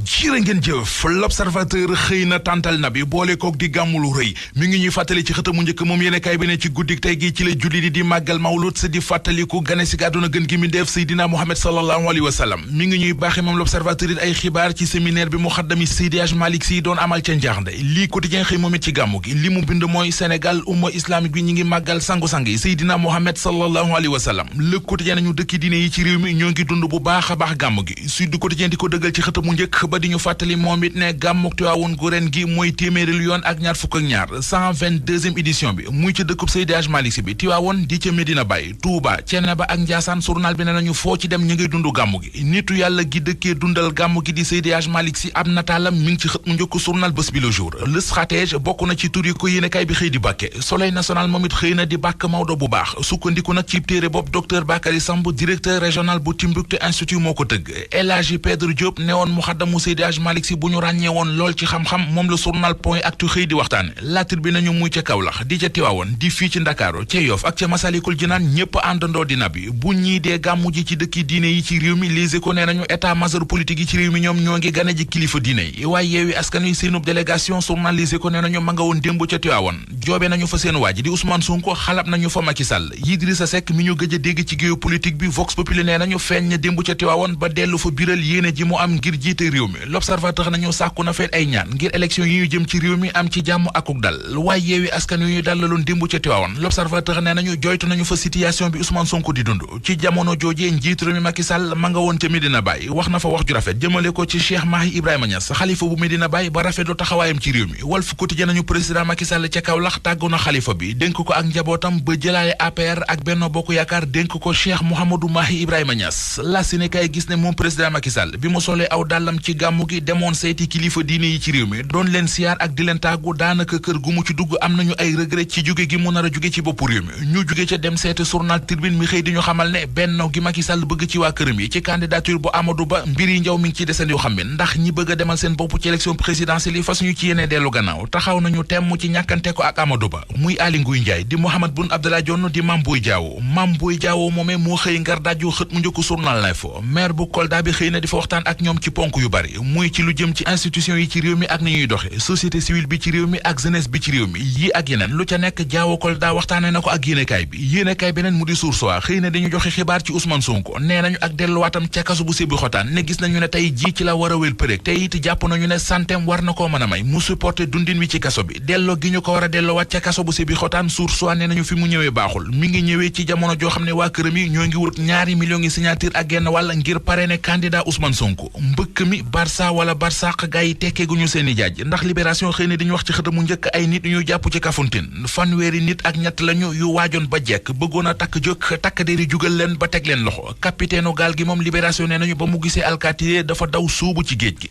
jërë ngeen jëf l'observateur xëy na tàntal na bi boole kook di gàmmulu rëy mi ngi ñuy fàttali ci xëtamu njëkk moom yéenekaay bi ne ci guddik tey gi ci la julli di màggal mawlud sa di fàttaliku gane si àdduna gën gi mi def Seydina Muhammad sallallahu alayhi wa sallam mi ngi ñuy baaxe moom l'observateur it ay xibaar ci séminaire bi muxaddami Seydi Hadji Malick Sy doon amal ca Njaarnde lii quotidien xëy moom it ci gàmmu gi li mu bind mooy Sénégal umma islamique bi ñi ngi màggal sangu-sang yi Seydina Muhammad sallallahu alayhi wa sallam le quotidien nañu dëkki diine yi ci réew mi ñoo ngi dund bu baax a baax gàmmu gi Sud Quotidien di ko dëggal ci xëtamu njëkk ba di ñu fàttali moom it ne gàmmuk Tiwaawoon gu ren gi mooy téeméeri yoon ak ñaar fukk ak ñaar 122e édition bi muy ca dëkkub Seydi Hadji Malick Sy bi Tiwaawoon di ca Medina Baye Touba Thiénaba ak Ndiassane journal bi ne nañu foo ci dem ñu ngay dund gàmmu gi nitu yàlla gi dëkkee dundal gàmmu gi di Seydi Hadji Malick Sy ab nataalam mi ngi ci xët mu njëkk journal Bës Bi Le Jour le stratège bokk na ci tur yi ko yéenekaay bi xëy di bàkke Soleil national moom it xëy na di bàkk Maodo bu baax sukkandiku nag ci téere bopp docteur Bakary Samb directeur régional bu Timbuktu Institut moo ko tëgg El Hadji Pedre Diop newoon muxaddamu Seydi Hadji Malick Sy bu ñu ràññee woon lool ci xam-xam moom la journal Point Actu xëy di waxtaane La Tribune nañu muy ca Kaolack di ca Tiwaawoon di fii ci Ndakaaru ca Yoff ak ca Masalikul Jinaan ñépp àndandoo di nabi bu ñii dee gàmmu ji ci dëkki diine yi ci réew mi Les Échos nee nañu état major politique yi ci réew mi ñoom ñoo ngi gane ji kilifa diine yi waaye Yewwi Askan Wi seenub délégation journal Les Échos nee nañu ma nga woon démb ca Tiwaawoon joobe nañu fa seen waaji di Ousmane Sonko xalab nañu fa Macky Sall Idrissa Seck mi ñu gëj a dégg ci géopolitique bi Vox Populi nee nañu feeñ na démb ca Tiwaawoon ba dellu fa biral yéene ji mu am ngir jiite réew mi L'Observateur nañu sàkku na feet ay ñaan ngir élection yi ñu jëm ci réew mi am ci jàmm akuk dal waaye Yewwi Askan Wi ñu dalaloon démb ca Tiwaawoon L'Observateur nee nañu joytu nañu fa situation bi Ousmane Sonko di dund ci jamono joojee njiit réew mi Macky Sall ma nga woon ca Medina Baye wax na fa wax ju rafet jëmale ko ci Cheikh Mahi Ibrahima Niass xalifa bu Medina Baye ba rafetlu taxawaayam ci réew mi Walf Quotidien nañu président Macky Sall ca Kaolack tàggu na xalifa bi dénk ko ak njabootam ba jëlaale APR ak Benno Bokk Yaakaar dénk ko Cheikh Mouhamadou Mahi Ibrahima Niass la Sénégal gis ne moom président Macky Sall bi mu solee aw dàllam ci gàmmu gi demoon seeti kilifa diine yi ci réew mi doon leen siyaar ak di leen tàggu daanaka kër gu mu ci dugg am nañu ay regret ci jóge gi mu nar a jóge ci boppu réew mi ñu jóge ca dem seeti journal Tribune mi xëy di ñu xamal ne Benno gi Macky Sall bëgg ci waa këram yi ci candidature bu Amadou Ba mbir yi njaw mi ngi ci desandi yoo xam ne ndax ñi bëgg a demal seen bopp ci élection présidentielle yi fas ñu ci yéene dellu gannaaw taxaw nañu temm ci ñàkkante ko ak Amadou Ba muy Aly Ngouille Ndiaye di Mahammed Boun Abdallah Dionne di Mame Boye Diao moomee moo xëy ngar dajju xët mu njëkk journal L'Info maire bu Kolda bi xëy na di fa waxtaan ak ñoom ci ponk yu bari muy ci lu jëm ci institution yi ci réew mi ak ni ñuy doxe société civile bi ci réew mi ak jeunesse bi ci réew mi yi ak yeneen lu ca nekk Diao Kolda waxtaane na ko ak yéenekaay bi yéenekaay beneen mu di Source A xëy na dañu joxe xibaar ci Ousmane Sonko nee nañu ak delluwaatam ca kaso bu Sébi Xotaan ne gis nañu ne tey ji ci la war a wél përég te it jàpp nañu ne santeem war na koo mën a may mu supporté dundin wi ci kaso bi delloo gi ñu ko war a delloowaat ca kaso bu Sébi Xotaan Source A nee nañu fi mu ñëwee baaxul mi ngi ñëwee ci jamono joo xam ne waa këram yi ñoo ngi wut 2 millions yi signature ak genn wàll ngir parrainer candidat Ousmane Sonko mbëkk mi Barça wala Barsaq gaa yi tekkeeguñu seeni jaaj ndax Libération xëy na di ñu wax ci xëtamu njëkk ay nit ñu jàpp ci Kafountine fanweeri nit ak ñett lañu yu waajoon ba jekk bëggoon a takk jóg takk deri jugal leen ba teg leen loxo capitaine gaal gi moom Libération nee nañu ba mu gisee alkaati dafa daw suubu ci géej gi